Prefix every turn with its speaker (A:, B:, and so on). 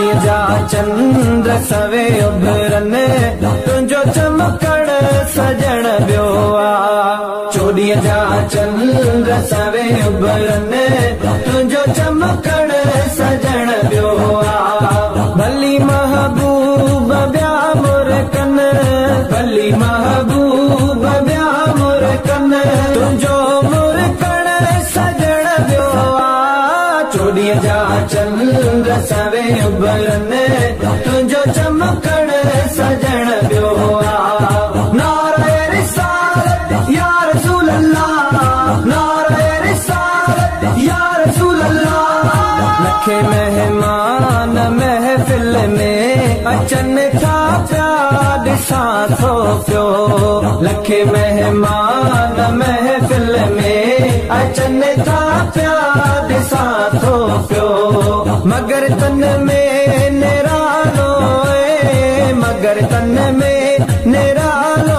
A: چوڏهينءَ جا چنڊ سوي اڀرن، تنهنجو چمڪڻ سڄڻ ٻيو آ. چوڏهينءَ جا چنڊ سوي اڀرن، تنهنجو چمڪڻ سڄڻ ٻيو آ. ڀلي محبوب ٻيا مرڪن، ڀلي محبوب ٻيا مرڪن، تنهنجو مرڪڻ سڄڻ ٻيو آ. چوڏهينءَ جا چنڊ سوي اڀرن، تنهنجو چمڪڻ سڄڻ ٻيو آ. نعري رسالت يا رسول الله، نعري رسالت يا رسول الله. لکي مهمان محفل ۾ اچن ٿا پيا ڏسان ٿو پيو. لکي مهمان محفل ۾ اچن ٿا پيا ڏسان ٿو پيو. مگر تن ۾ نرالو اي، مگر تن ۾ نرالو